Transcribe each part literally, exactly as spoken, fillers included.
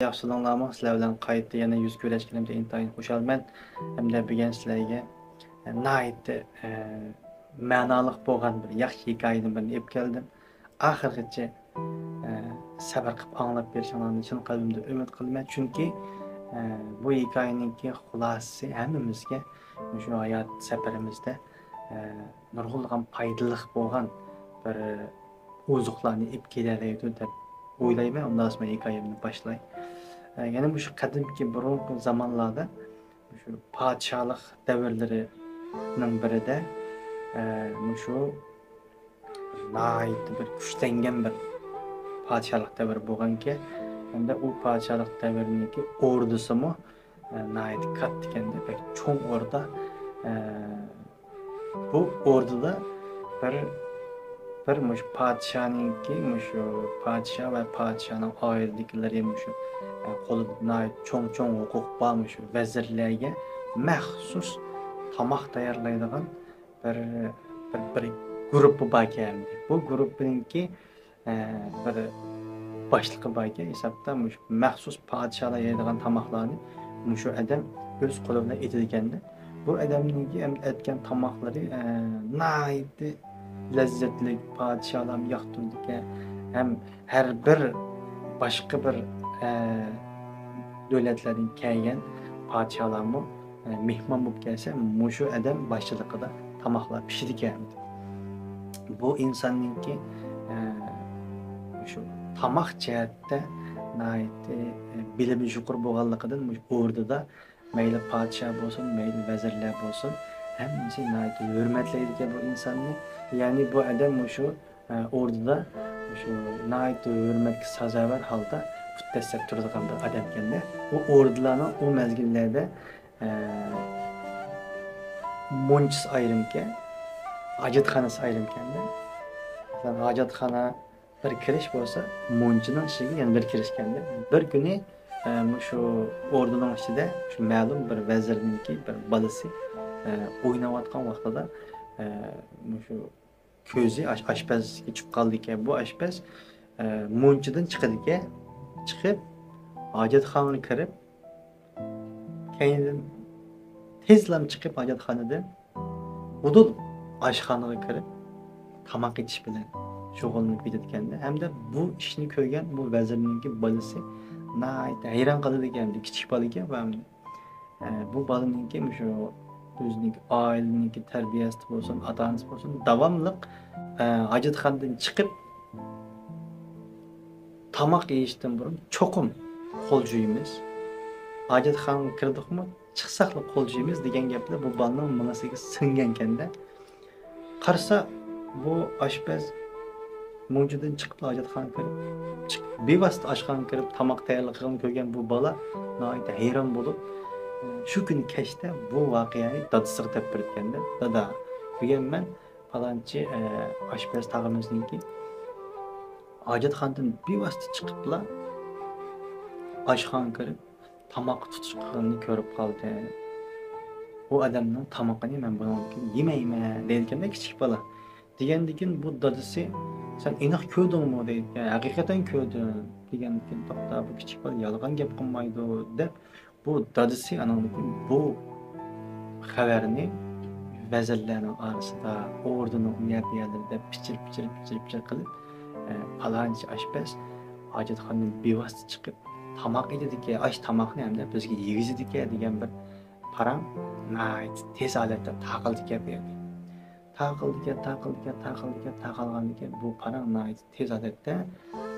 ياخشىلىقلارمۇ سىلەر بىلەن قايتا يەنە يۈز كۆرۈشكىنىمدە ئىنتايىن خۇشالمەن. ھەمدە بۈگۈن سىلەرگە، ئە، ناھايىتى، ئە، مەنالىق بولغان بىر ياخشى ھېكايىنى بىرنى ئېلىپ كەلدىم. ئاخىرغىچە، ئە، سەۋر قىلىپ ئاڭلاپ بېرىشىڭلارنى چىن قەلبىمدىن ئۈمىد قىلىمەن. چۈنكى، ئە، بۇ ھېكايىنىڭكى خۇلاسىسى ھەممىمىزگە مۇشۇ ھايات سەپىرىمىزدە، ئە، نۇرغۇنلىغان پايدىلىق بولغان بىر ئوزۇقلارنى ئېلىپ كېلەلەيدۇ دەپ ئويلايمەن. ئۇنداق بولسا مەن ھېكايەمنى باشلاي. ئە، يەنە مۇشۇ قەدىمكى بۇرۇنقى زامانلاردا مۇشۇ پادىشاھلىق دەۋرلىرىنىڭ بىرىدە، ئە، مۇشۇ ناھايىتى بىر كۈچلەنگەن بىر پادىشاھلىق دەۋرى بولغانىكەن. ھەمدە ئۇ پادىشاھلىق دەۋرىنىڭكى ئوردىسىمۇ، ئە، ناھايىتى كاتتا ئىكەن، بەك چوڭ ئوردا. ئە، بۇ ئوردىدا بىر، بىر مۇشۇ پادىشاھنىڭكى، مۇشۇ پادىشاھ ۋە پادىشاھنىڭ ئائىلىدىكىلىرى، مۇشۇ، ئە، قولىدا ناھايىتى چوڭ-چوڭ ھوقۇق بار مۇشۇ ۋەزىرلەرگە مەخسۇس تاماق تەييارلايدىغان بىر، بىر، بىر گۇرۇپپا باركەن. بۇ گۇرۇپپىنىڭكى، ئە، بىر باشلىقى باركەن. ھېسابتا مۇشۇ مەخسۇس پادىشاھلار يەيدىغان تاماقلارنى مۇشۇ ئادەم ئۆز قولى بىلەن ئېتىدىكەن-دە. بۇ ئادەمنىڭكى ھەم ئەتكەن تاماقلىرى، ئە، ناھايىتى لەززەتلىك، پادىشاھلارمۇ ياقتۇرىدىكەن. ھەم ھەر بىر باشقا بىر، ئە، دۆلەتلەردىن كەلگەن پادىشاھلارمۇ، ئە، مېھمان بولۇپ كەلسە، مۇشۇ ئادەم باشچىلىقىدا تاماقلار پىشىدىكەن. بۇ ئىنساننىڭكى، ئە، مۇشۇ تاماق جەھەتتە ناھايىتى، ئە، بىلىمى يۇقىرى بولغانلىقىدىن، مۇشۇ ئوردىدا مەيلى پادىشاھ بولسۇن، مەيلى ۋەزىرلەر بولسۇن، ھەممىسى ناھايىتى ھۆرمەتلەيدىكەن بۇ ئىنساننى. يەنى بۇ ئادەم مۇشۇ، ئە، ئوردىدا مۇشۇ ناھايىتى ھۆرمەتكە سازاۋەر ھالدا پۇت دەسسەپ تۇرىدىغان بىر ئادەمكەن-دە. بۇ ئوردىلارنىڭ ئۇ مەزگىللەردە، ئە، مۇنچىسى ئايرىمكەن، ھاجەتخانىسى ئايرىمكەن-دە. مەسىلەن، ھاجەتخانا بىر كىرىش بولسا، مۇنچىنىڭ ئىچىگە يەنە بىر كىرىشكەن-دە. بىر كۈنى، ئە، مۇشۇ ئوردىنىڭ ئىچىدە شۇ مەلۇم بىر ۋەزىرنىڭكى بىر بالىسى، ئە، ئويناۋاتقان ۋاقتىدا، ئە، مۇشۇ كۆزى ئاش-، ئاشپەزگە چۈشۈپ قالىدىكەن. بۇ ئاشپەز، ئە، مۇنچىدىن چىقىدىكەن. چىقىپ، ھاجەتخانىغا كىرىپ، كەينىدىن تېزلا چىقىپ ھاجەتخانىدىن ئۇدۇل ئاشخانىغا كىرىپ، تاماق ئېتىش بىلەن شۇغۇللىنىپ كېتىدىكەن. ھەمدە بۇ ئىشنى كۆرگەن بۇ ۋەزىرنىڭكى بالىسى ناھايىتى ھەيران قالىدىكەن. كىچىك بالىكەن ۋە، ئە، بۇ بالىنىڭكى مۇشۇ ئۆزىنىڭكى ئائىلىنىڭكى تەربىيەسىدە بولسۇن، ئاتا-ئانىسى بولسۇن، داۋاملىق، ئە، ھاجەتخانىدىن چىقىپ، تاماق يېيىشتىن بۇرۇن چوقۇم قول جۇيىمىز. ھاجەتخانىغا كىردۇقمۇ، چىقساقلا قول جۇيىمىز دېگەن گەپلەر بۇ بالىنىڭ مېڭىسىگە سىڭگەنكەن-دە. قارىسا، بۇ ئاشپەز مۇنچىدىن چىقىپلا ھاجەتخانىغا كىرىپ، چىق-، بىۋاسىتە ئاشخانىغا كىرىپ تاماق تەييارلىقىنى كۆرگەن بۇ بالا ناھايىتى ھەيران بولۇپ، شۇ كۈنى كەچتە بۇ ۋەقەنى دادىسىغا دەپ بېرىپتىكەن-دە، «دادا، بۈگۈن مەن پالانچى، ئە، ئاشپەز تاغىمىزنىڭكى ھاجەتخانىدىن بىۋاسىتە چىقىپلا ئاشخانىغا كىرىپ تاماققا تۇتۇش قىلغىنىنى كۆرۈپ قالدىم. بۇ ئادەمنىڭ تامىقىنى مەن بۇنىڭدىن كېيىن يېمەيمەن» دەيدىكەن-دە كىچىك بالا. دېگەندىكىن بۇ دادىسى، «سەن ئېنىق كۆردۈڭمۇ؟» دەيدىكەن. «ھەقىقەتەن كۆردۈم» دېگەندىكىن، «توختا، بۇ كىچىك بالا يالغان گەپ قىلمايدۇ» دەپ، بۇ دادىسى ئانىڭدىن كېيىن بۇ خەۋەرنى ۋەزىرلەرنىڭ ئارىسىدا، ئوردىنىڭ ئۇ يەر بۇ يەرلىرىدە پىچىر، پىچىر، پىچىر، پىچىر قىلىپ، ئە، «پالانچى ئاشپەز ھاجەتخانىدىن بىۋاسىتە چىقىپ تاماق ئېتىدىكەن، ئاش تاماقنى ھەمدە بىزگە يېگۈزىدىكەن» دېگەن بىر پاراڭ ناھايىتى تېز ھالەتتە تارقىلىدىكەن بۇ يەردە. تارقىلىدىكەن، تارقىلىدىكەن، تارقىلىدىكەن، تارقالغاندىكىن بۇ پاراڭ ناھايىتى تېز ھالەتتە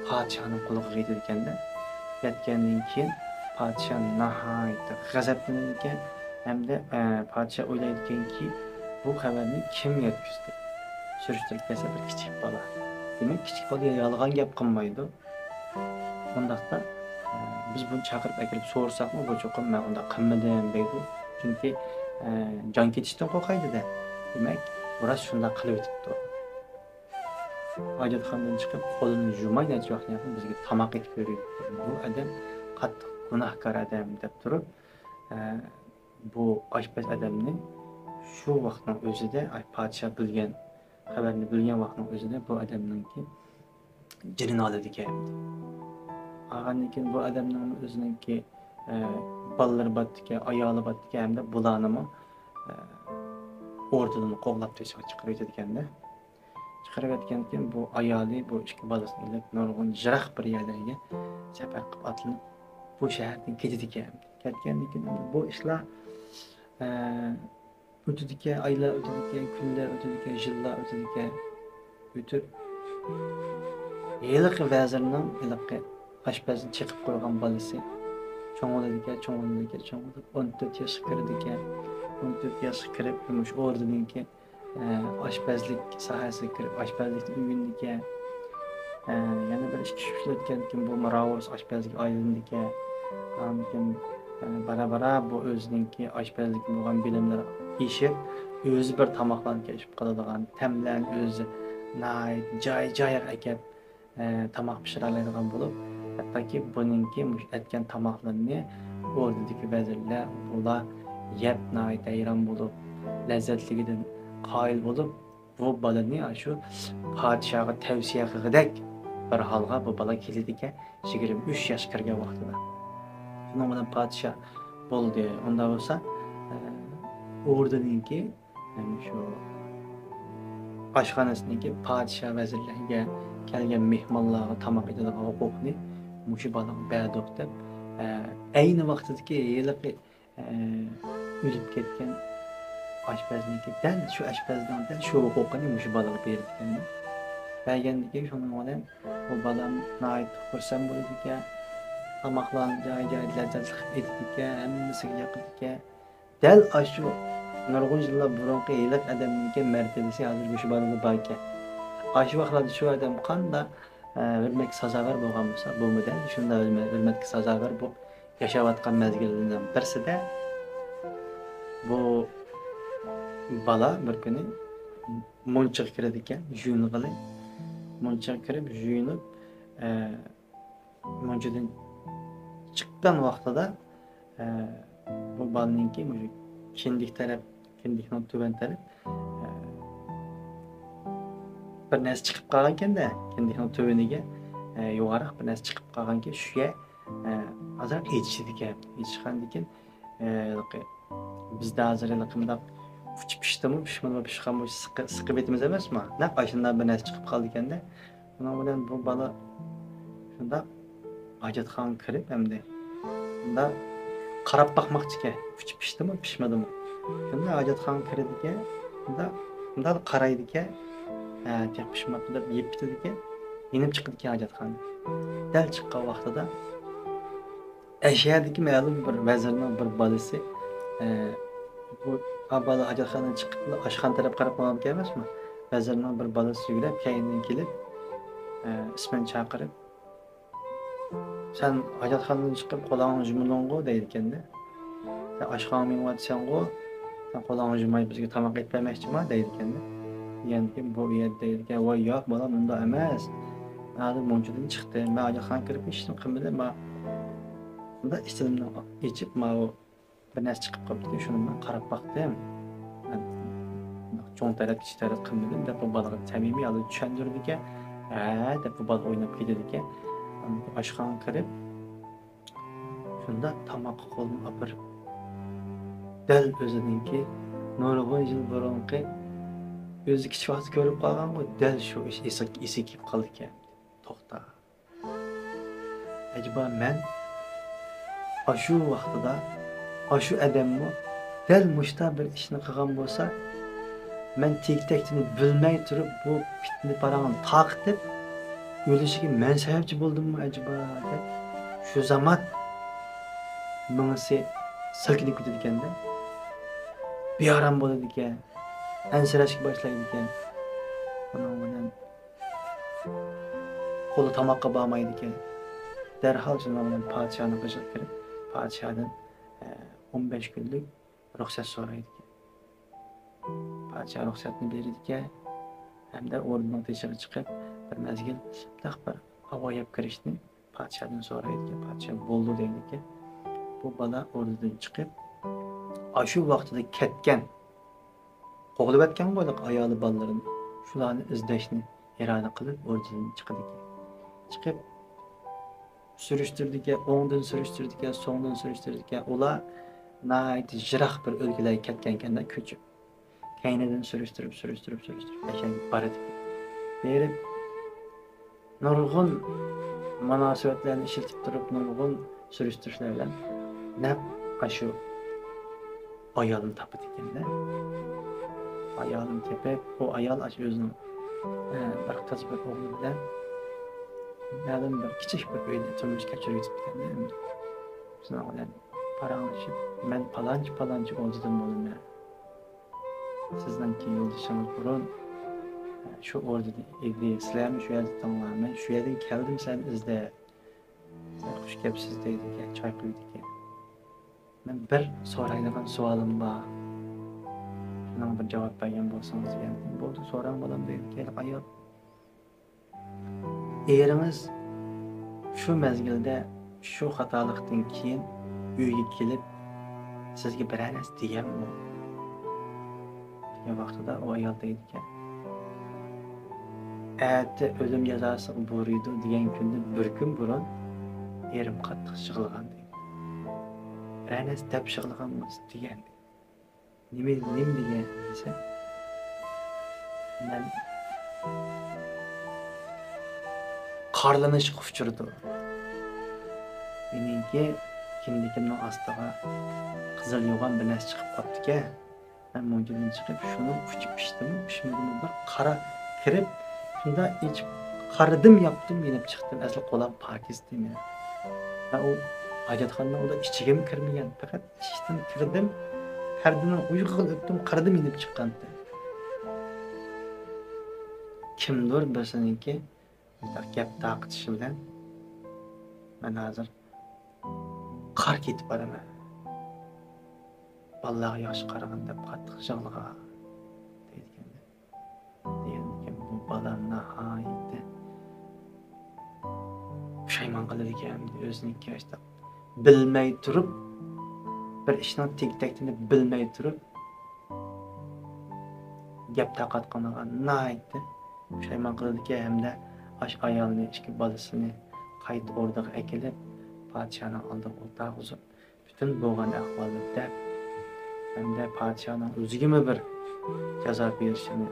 پادىشاھنىڭ قۇلىقىغا يېتىدىكەن-دە. يەتكەندىن كېيىن پادىشاھ ناھايىتى غەزەپلىنىدىكەن ھەمدە، ئە، پادىشاھ ئويلايدىكەنكى، بۇ خەۋەرنى كىم يەتكۈزدى؟ سۈرۈشتۈرۈپ كەلسە بىر كىچىك بالا. دېمەك، كىچىك بالا يالغان گەپ قىلمايدۇ. ئۇنداقتا، ئە، بىز بۇنى چاقىرىپ ئەكىرىپ سورىساقمۇ، بۇ چوقۇم مەن ئۇنداق قىلمىدىم دەيدۇ. چۈنكى، ئە، جان كېتىشتىن قورقاي دېدى. دېمەك، بۇ راست شۇنداق قىلىۋېتىپتۇ. ھاجەتخانىدىن چىقىپ، قولىنى يۇماي نەچچە ۋاقىتتىن كېيىن تاماق ئېتىپ بېرىدۇ. بۇ ئادەم قاتتىق گۇناھكار ئادەم دەپ تۇرۇپ، ئە، بۇ ئاشپەز ئادەمنى شۇ ۋاقىتنىڭ ئۆزىدە، ئاي، پادىشاھ بىلگەن، خەۋەرنى بىلگەن ۋاقىتنىڭ ئۆزىدە بۇ ئادەمنىڭكى جېنىنى ئالىدىكەن. قالغاندىن كېيىن بۇ ئادەمنىڭ ئۆزىنىڭكى، ئە، بالىلىرى بارتىكەن، ئايالى بارتىكەن ھەمدە بۇلارنىمۇ، ئە، ئوردىدىن قوغلاپ تېشىغا چىقىرىۋېتىدىكەندە. چىقىرىۋەتكەندىن كېيىن بۇ ئايالى بۇ ئىككى بالىسىنى ئېلىپ نۇرغۇن يىراق بىر يەرلەرگە سەپەر قىلىپ ئاتلىنىپ بۇ شەھەردىن كېتىدىكەن. كەتكەندىن كېيىن بۇ ئىشلار، ئە، ئۆتىدىكەن، ئايلار ئۆتىدىكەن، كۈنلەر ئۆتىدىكەن، يىللار ئۆتىدىكەن. ئۆتۈپ، ھېلىقى ۋەزىرنىڭ ھېلىقى ئاشپەزنى چېقىپ قويغان بالىسى چوڭىيىدىكەن، چوڭىيىدىكەن، چوڭىيىپ، ئون تۆت ياشقا كىرىدىكەن. ئون تۆت ياشقا كىرىپ، مۇشۇ ئوردىنىڭكى، ئە، ئاشپەزلىك ساھەسىگە كىرىپ، ئاشپەزلىكنى ئۆگىنىدىكەن. ئە، يەنە بىر ئىككى، ئۈچ يىل ئۆتكەندىن كېيىن بۇ راۋۇرۇس ئاشپەزگە ئايلىنىدىكەن. ئاندىن كېيىن، يەنە بارا-بارا بۇ ئۆزىنىڭكى ئاشپەزلىككە بولغان بىلىملىرى ئېشىپ، ئۆزى بىر تاماقلارنى كەشىپ قىلىدىغان، تەملەرنى ئۆزى ناھايىتى جاي-جايىغا ئەكەپ، ئە، تاماق پىشۇرالايدىغان بولۇپ، ھەتتاكى بۇنىڭكى مۇشۇ ئەتكەن تاماقلىرىنى ئوردىدىكى ۋەزىرلەر بۇلار يەپ ناھايىتى ھەيران بولۇپ، لەززەتلىكىدىن قايىل بولۇپ، بۇ بالىنى ئاشۇ پادىشاھقا تەۋسىيە قىلغۇدەك بىر ھالغا بۇ بالا كېلىدىكەن، يىگىرمە ئۈچ ياشقا كىرگەن ۋاقتىدا. شۇنىڭ بىلەن پادىشاھ بولدى، ئۇنداق بولسا، ئە، ئوردىنىڭكى، يەنى شۇ ئاشخانىسىنىڭكى پادىشاھ ۋەزىرلەرگە كەلگەن مېھمانلارغا تاماق ئېتىدىغان ھوقۇقنى مۇشۇ بالىغا بەردۇق دەپ، ئە، ئەينى ۋاقتىدىكى ھېلىقى ئە، ئۆلۈپ كەتكەن ئاشپەزنىڭكى دەل شۇ ئاشپەزنىڭ دەل شۇ ھوقۇقىنى مۇشۇ بالىغا بېرىدىكەن. بەرگەندىن كېيىن شۇنىڭ بىلەن بۇ بالام ناھايىتى خۇرسەن بولىدىكەن. تاماقلارنى جاي-جايىدا لەززەتلىك قىلىپ ئېتىدىكەن، ھەممىسىگە ياقىدىكەن. دەل ئاشۇ نۇرغۇن يىللار بۇرۇنقى ھېلىقى ئادەمنىڭكى مەرتىۋىسى ھازىر مۇشۇ بالىدا باركەن. ئاشۇ ۋاقىتلاردا شۇ ئادەم قانداق، ئە، ھۆرمەتكە سازاۋەر بولغان بولسا، بۇمۇ دەل شۇنداق ھۆرمەت-، ھۆرمەتكە سازاۋەر بولۇپ ياشاۋاتقان مەزگىللىرىنىڭ بىرسىدە بۇ بالا بىر كۈنى مۇنچىغا كىرىدىكەن، يۇيۇنغىلى. مۇنچىغا كىرىپ، يۇيۇنۇپ، ئە، مۇنچىدىن چىققان ۋاقتىدا، ئە، بۇ بالىنىڭكى مۇشۇ كىندىك تەرەپ، كىندىكنىڭ تۆۋەن تەرەپ، ئە، بىر نەرسە چىقىپ قالغانكەن-دە، كىندىكنىڭ تۆۋىنىگە، ئە، يوغانراق بىر نەرسە چىقىپ قالغانكەن، شۇ يەر، ئە، ئازراق ئېچىشىدىكەن. ئېچىشقاندىكىن، ئە، ھېلىقى بىزدە ھازىر ھېلىقى مۇنداق ئۇچى پىشتىمۇ، پىشمىدىمۇ، پىشقانمۇ، سىقىپ، سىقىپ ئېتىمىز ئەمەسمۇ؟ نەق ئاشۇنداق بىر نەرسە چىقىپ قالىدىكەن-دە. شۇنىڭ بىلەن بۇ بالا شۇنداق ھاجەتخانىغا كىرىپ، ئەمدى شۇنداق قاراپ باقماقچىكەن، ئۇچى پىشتىمۇ، پىشمىدىمۇ. شۇنداق ھاجەتخانىغا كىرىدىكەن، شۇنداق، شۇنداق قارايدىكەن، ھە، تېخى پىشماپتۇ دەپ يېپىپ كېتىدىكەن، يېنىپ چىقىدىكەن ھاجەتخانىدىن. دەل چىققان ۋاقتىدا ئەشەدىكى مەلۇم بىر ۋەزىرنىڭ بىر بالىسى، ئە، بۇ بالا ھاجەتخانىدىن چىقىپلا ئاشخانا تەرەپ قاراپ ماڭىدىكەن ئەمەسمۇ؟ ۋەزىرنىڭ بىر بالىسى يۈگۈرۈپ كەينىدىن كېلىپ، ئە، ئىسمىنى چاقىرىپ، «سەن ھاجەتخانىدىن چىقىپ قولۇڭنى يۇمىدىڭغۇ؟» دەيدىكەندە. «سەن ئاشخانىغا مېڭىۋاتىسەنغۇ؟ سەن قولۇڭنى يۇماي بىزگە تاماق ئېتىپ بەرمەكچىما؟» دەيدىكەندە. دېگەندىكىن بۇ يەر دەيدىكەن، «ۋاي ياق بالام، ئۇنداق ئەمەس. مەن ھازىر مۇنچىدىن چىقتىم. مەن ھاجەتخانىغا كىرىپ ھېچنېمە قىلمىدىم. مەن شۇنداق ئىستىلىمنى ئېچىپ، ماۋۇ بىر نەرسە چىقىپ قاپتىكەن، شۇنى مەن قاراپ باقتىم. مەن چوڭ تەرەت، كىچىك تەرەت قىلمىدىم» دەپ، بۇ بالىغا سەمىمىي ھالدا چۈشەندۈرىدىكەن. «ھە» دەپ، بۇ بالا ئويناپ كېتىدىكەن. ئاشخانىغا كىرىپ، شۇنداق تاماققا قولىنى ئاپىرىپ، دەل ئۆزىنىڭكى نۇرغۇن يىل بۇرۇنقى، ئۆزى كىچىك ۋاقتىدا كۆرۈپ قالغانغۇ، دەل شۇ ئىش ئېسىگە، ئېسىگە كېلىپ قالىدىكەن. توختا. ئەجەبا مەن ئاشۇ ۋاقتىدا ئاشۇ ئادەممۇ دەل مۇشۇنداق بىر ئىشنى قىلغان بولسا، مەن تېگى-تەكتىنى بىلمەي تۇرۇپ، بۇ پىتنە-پاراڭنى تارقىتىپ، ئۆلۈشىگە مەن سەۋەبچى بولدۇممۇ ئەجەبا دەپ، شۇ زامان مېڭىسى سىلكىنىپ كېتىدىكەن-دە. بىئارام بولىدىكەن، ئەنسىرەشكە باشلايدىكەن. بۇنىڭ بىلەن قولى تاماققا بارمايدىكەن. دەرھال شۇنىڭ بىلەن پادىشاھنىڭ قېشىغا كىرىپ، پادىشاھدىن، ئە، ئون بەش كۈنلۈك رۇخسەت سورايدىكەن. پادىشاھ رۇخسەتنى بېرىدىكەن ھەمدە ئوردىنىڭ تېشىغا چىقىپ، بىر مەزگىل مۇنداق بىر ھاۋا يەپ كىرىشنى پادىشاھدىن سورايدىكەن. پادىشاھ بولىدۇ دەيدىكەن. بۇ بالا ئوردىدىن چىقىپ، ئاشۇ ۋاقتىدا كەتكەن، قوغلىۋەتكەنغۇ ھېلىقى ئايالى بالىلىرىنى، شۇلارنى ئىزدەشنى ئىرادە قىلىپ ئوردىدىن چىقىدىكەن. چىقىپ، سۈرۈشتۈرىدىكەن، ئوڭدىن سۈرۈشتۈرىدىكەن، سوڭدىن سۈرۈشتۈرىدىكەن. ئۇلار ناھايىتى يىراق بىر ئۆلكىلەرگە كەتكەنكەندە كۆچۈپ، كەينىدىن سۈرۈشتۈرۈپ، سۈرۈشتۈرۈپ، سۈرۈشتۈرۈپ، ئەشەگە بارىدىكەن. بېرىپ، نۇرغۇن مۇناسىۋەتلەرنى ئىشلىتىپ تۇرۇپ، نۇرغۇن سۈرۈشتۈرۈشلەر بىلەن نەق ئاشۇ ئايالنى تاپىدىكەن-دە. ئايالنى تېپىپ، ئۇ ئايال ئاشۇ ئۆزىنىڭ، ئە، بىر قىز، بىر ئوغلى بىلەن مەلۇم بىر كىچىك بىر ئۆيدە تۇرمۇش كەچۈرۈۋېتىپتىكەن-دە. شۇنىڭ بىلەن پاراڭلىشىپ، مەن پالانچى، پالانچى ئوردىدىن بولىمەن. سىزنىڭكى يولدىشىڭىز بۇرۇن شۇ ئوردىدا ئىدى، سىلەرمۇ شۇ يەردە ئىدىڭلار، مەن شۇ يەردىن كەلدىم سىلەرنى ئىزدەپ. سىلەر خۇش كەپسىز دەيدىكەن، چاي قۇيىدىكەن. مەن بىر سورايدىغان سوئالىم بار. شۇنىڭغا بىر جاۋاب بەرگەن بولسىڭىز دېگەن. بولدى، سوراڭ بالام دەيدىكەن ئايال. ئېرىڭىز شۇ مەزگىلدە، شۇ خاتالىقتىن كېيىن ئۆيگە كېلىپ، سىزگە بىرەر نەرسە دېگەنمۇ؟ دېگەن ۋاقتىدا ئۇ ئايال دەيدىكەن، ئەتە ئۆلۈم جازاسىغا بۇيرۇيدۇ دېگەن كۈندىن بىر كۈن بۇرۇن ئېرىم قاتتىق يىغلىغان دەيدۇ. بىرەر نەرسە دەپ يىغلىغانمۇ دېگەن. نېمە، نېمە دېگەن دېسە، مەن خارلىنىشقا ئۇچرىدىم. مېنىڭكى كىندىكىمنىڭ ئاستىغا قىزىل يوغان بىر نەرسە چىقىپ قاپتىكەن. مەن مۇنچىدىن چىقىپ، شۇنىڭ ئۇچۇپ پىشتىمۇ، پىشمىدىمۇ، بىر قارا كىرىپ، شۇنداق ئېچىپ قارىدىم، ياپتىم، يېنىپ چىقتىم. ئەسلى قولام پاكىز ئىدى مېنىڭ. مەن ئۇ ھاجەتخانىنىڭ ئۇدا ئىچىگىمۇ كىرمىگەن، پەقەت ئىشىكتىن كىردىم، پەردىنىڭ ئۇيىغا ئۆتتۈم، قارىدىم، يېنىپ چىققانتى. كىمدۇر بىرسىنىڭكى مۇنداق گەپ تارقىتىشى بىلەن مەن ھازىر قارا كېتىپ بارىمەن. بالىلارغا ياخشى قارىغىن دەپ قاتتىق يىغلىغان دەيدىكەن. دېگەندىكىن بۇ بالا ناھايىتى پۇشايمان قىلىدىكەن ئۆزىنىڭكى ئاشتاق بىلمەي تۇرۇپ، بىر ئىشنىڭ تېگى-تەكتىنى بىلمەي تۇرۇپ گەپ تارقاتقىنىغا ناھايىتى پۇشايمان قىلىدىكەن ھەمدە ئاشۇ ئايالنى، ئىككى بالىسىنى قايتا ئوردىغا ئەكېلىپ، پادىشاھنىڭ ئالدىغا ئولتۇرغۇزۇپ، پۈتۈن بولغان ئەھۋالنى دەپ، ھەمدە پادىشاھنىڭ ئۆزىگىمۇ بىر جازا بېرىشىنى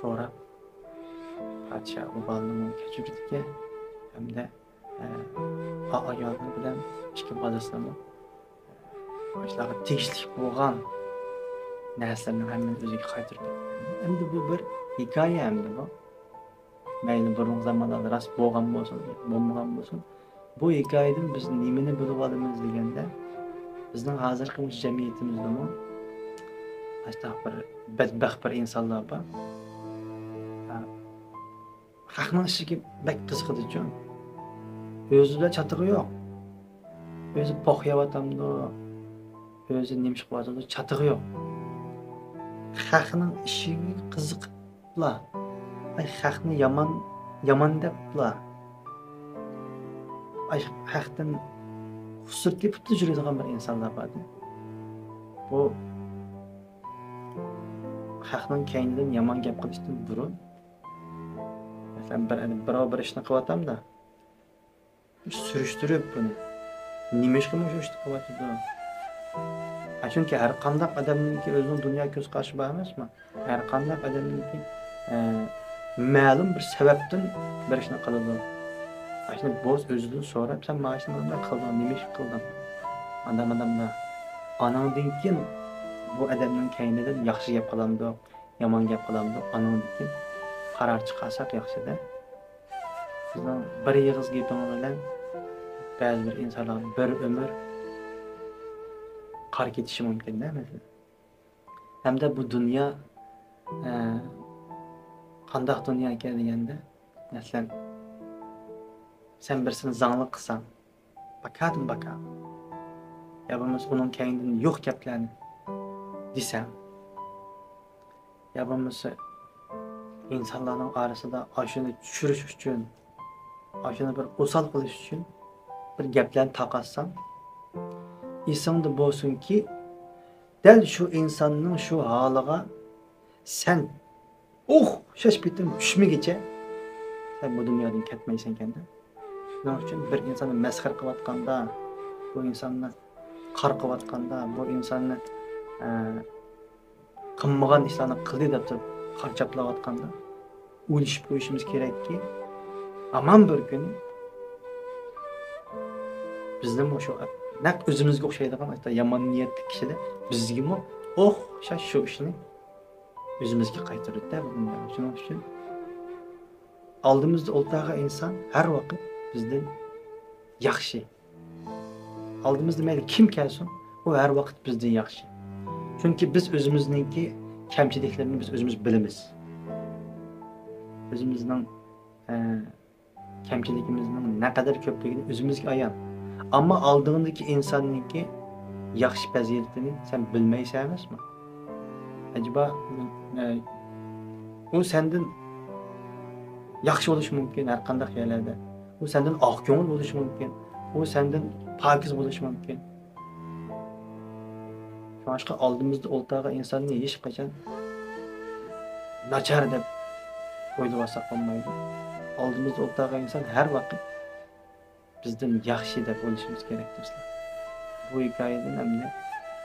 سوراپ، پادىشاھ ئۇ بالىنىمۇ كەچۈرىدىكەن ھەمدە، ئە، ئا-، ئايالى بىلەن ئىككى بالىسىنىمۇ، ئە، ئاشۇلارغا تېگىشلىك بولغان نەرسىلەرنىڭ ھەممىنى ئۆزىگە قايتۇرۇپ بېرىدىكەن. ئەمدى بۇ بىر ھېكايە ئەمدى بۇ. مەيلى بۇرۇنقى زامانلاردا راست بولغان بولسۇن، بولمىغان بولسۇن، بۇ ھېكايىدىن بىز نېمىنى بىلىۋالىمىز دېگەندە، بىزنىڭ ھازىرقى مۇشۇ جەمئىيىتىمىزدىمۇ ئاشۇنداق بىر بەتبەخت بىر ئىنسانلار بار. ھە، خەقنىڭ ئىشىگە بەك قىزىقىدىچۇ. ئۆزىدە چاتىقى يوق. ئۆزى پوخ يەۋاتامدۇ، ئۆزى نېمە ئىش قىلىۋاتىدۇ، چاتىقى يوق. خەقنىڭ ئىشىگە قىزىقىپلا، ئاي، خەقنى يامان، يامان دەپلا، ئاي، خەقتىن خۇسۇر تېپىپلا يۈرىدىغان بىر ئىنسانلار بار. بۇ خەقنىڭ كەينىدىن يامان گەپ قىلىشتىن بۇرۇن، مەسىلەن، بىر، بىراۋ بىر ئىشنى قىلىۋاتامدا، سۈرۈشتۈرۈپ بۇنى. نېمىشقا مۇشۇ ئىشنى قىلىۋاتىدۇ؟ ھە، چۈنكى ھەر قانداق ئادەمنىڭكى ئۆزىنىڭ دۇنيا كۆز قارىشى بار ئەمەسمۇ؟ ھەر قانداق ئادەمنىڭكى، ئە، مەلۇم بىر سەۋەبتىن بىر ئىشنى قىلىدۇ. ئاشۇنى بولسا ئۆزىدىن سوراپ، سەن مانا شۇنى بۇنداق قىلدىڭ، نېمە ئىش قىلدىڭ؟ ئانداق، مانداق، مانداق. ئانىڭدىن كېيىن بۇ ئادەمنىڭ كەينىدىن ياخشى گەپ قىلامدۇ، يامان گەپ قىلامدۇ، ئانىڭدىن كېيىن قارار چىقارساق ياخشىدە. سىزنىڭ بىر ئېغىز گېپىڭىز بىلەن بەزى بىر ئىنسانلار بىر ئۆمۈر قارا كېتىشى مۇمكىن-دە، مەسىلەن. ھەمدە بۇ دۇنيا، ئە، قانداق دۇنيا ئىكەن دېگەندە، مەسىلەن، سەن بىرسىنى زاڭلىق قىلساڭ، باكادىن باكا. يا بولمىسا ئۇنىڭ كەينىدىن يوق گەپلەرنى دېسەڭ، يا بولمىسا ئىنسانلارنىڭ ئارىسىدا ئاشۇنى چۈشۈرۈش ئۈچۈن، ئاشۇنى بىر ئوسال قىلىش ئۈچۈن بىر گەپلەرنى تارقاتساڭ، ئېسىڭدە بولسۇنكى، دەل شۇ ئىنساننىڭ شۇ ھالىغا سەن ئوخشاش پېتىم چۈشمىگىچە سەن بۇ دۇنيادىن كەتمەيسەنكەندە. شۇنىڭ ئۈچۈن بىر ئىنساننى مەسخىرە قىلىۋاتقاندا، بۇ ئىنساننى قارا قىلىۋاتقاندا، بۇ ئىنساننى، ئە، قىلمىغان ئىشلارنى قىلدى دەپ تۇرۇپ قارا چاپلاۋاتقاندا، ئويلىشىپ قويۇشىمىز كېرەككى، ھامان بىر كۈنى بىزنىمۇ شۇ نەق ئۆزىمىزگە ئوخشايدىغان ھەتتا يامان نىيەتلىك كىشىلەر بىزگىمۇ ئوخشاش شۇ ئىشنى ئۆزىمىزگە قايتۇرىدۇ-دە بۇ دۇنيادا. شۇنىڭ ئۈچۈن ئالدىمىزدا ئولتۇرغان ئىنسان ھەر ۋاقىت بىزدىن ياخشى. ئالدىمىزدا مەيلى كىم كەلسۇن، ئۇ ھەر ۋاقىت بىزدىن ياخشى. چۈنكى بىز ئۆزىمىزنىڭكى كەمچىلىكلىرىنى بىز ئۆزىمىز بىلىمىز. ئۆزىمىزنىڭ، ئە، كەمچىلىكىمىزنىڭ نەقەدەر كۆپلۈكىنى ئۆزىمىزگە ئايان. ئەمما ئالدىڭدىكى ئىنساننىڭكى ياخشى پەزىلىتىنى سەن بىلمەيسەن ئەمەسمۇ؟ ئەجەبا، ئە، ئۇ سەندىن ياخشى بولۇشى مۇمكىن ھەر قانداق يەرلەردە. ئۇ سەندىن ئاق كۆڭۈل بولۇشى مۇمكىن. ئۇ سەندىن پاكىز بولۇشى مۇمكىن. شۇڭلاشقا ئالدىمىزدا ئولتۇرغان ئىنساننى ھېچقاچان ناچار دەپ ئويلىۋالساق بولمايدۇ. ئالدىمىزدا ئولتۇرغان ئىنسان ھەر ۋاقىت بىزدىن ياخشى دەپ ئويلىشىمىز كېرەك، دوستلار. بۇ ھېكايىدىن ئەمدى،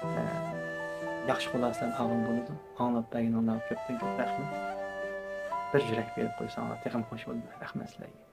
ئە، ياخشى خۇلاسىلەرنى ئالغىلى بولىدۇ. ئاڭلاپ بەرگىنىڭلارغا كۆپتىن كۆپ رەھمەت. بىر يۈرەك بېرىپ قويساڭلار تېخىمۇ خوش بولىدۇ. رەھمەت سىلەرگە.